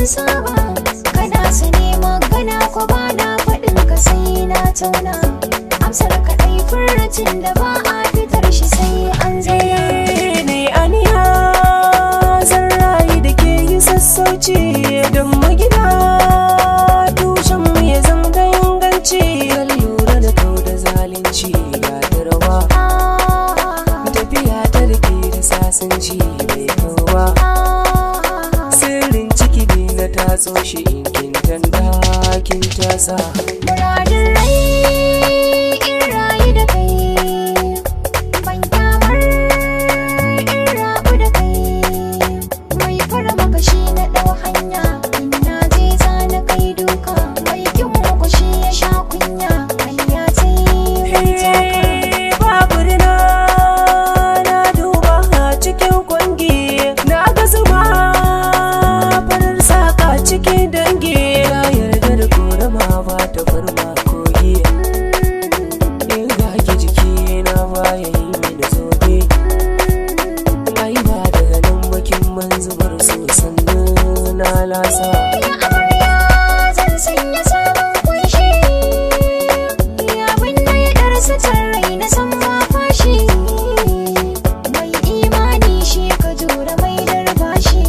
Saba kana sane, magana ko ba na faɗin ka sai na tauna. Amsar kaɗai furcin da ba a fitar shi sai an zauna. Ne aniya zan rayu da ke, yi sassauci don mu gina tushen mu ya zama da inganci. Zan lura da kau da zalunci ga rawa, tafiya ta da ke da sasanci bai kawa. Sirrin ciki ne na tatso shi, in kin tanda kin tasa. Muradin rai in rayu da kai, ban kyamar in rabu da kai. Mai fara makashi na ɗau hanya, in na je za na kai duka. Mai kin makwashi ya sha kunya, hanya ce mai taka. Babu rina na duba cikin kwangi, na ga zuma farar saka cikin dangi. Na yarda da korama ba ta farma kogi, in ga ki jiki na baya yi mini zobe. Ai ba daga nan bakin man zubar so, sannu na lasa. Ya amarya zan sanya sabon kunshi, abin da ya ɗarsa rai na san ba fashi. Mai imani shi ka jura mai darbashi,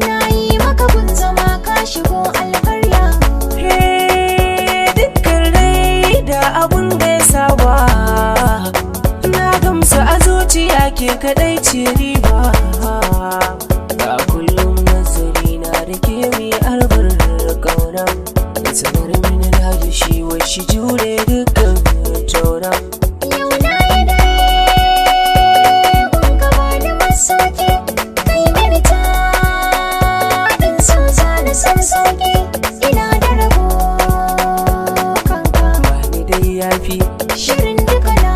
na yi maka gun zama ka shigo alkarya. Dukkan rai da abun da ya saba, na gamsu a zuciya ke kadai ce riba. A kullum nazari na da ke mai albar kauna, sanar mini na ji shi shi jure dukkan tauna. Yau na yi dare gun ka bani masauki, kai mini taɗin so na san sauki. Ina da rabo kanka. Ba ni dai yafi. Shirin duka na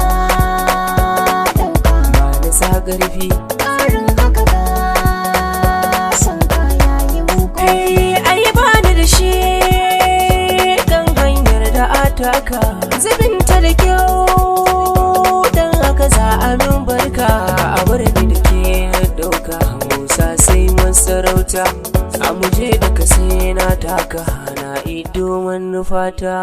ɗauka. Ba ni sa ƙarfi. Ƙarin haka ga son ka yayi mun kofi. Ai ba ni da shi kan hanyar da ataka, zubinta da kyau, dan haka za a min barka. A bar ni da ke dauka, Musa sai masarauta a muje da ka sai na taka na ido manufata.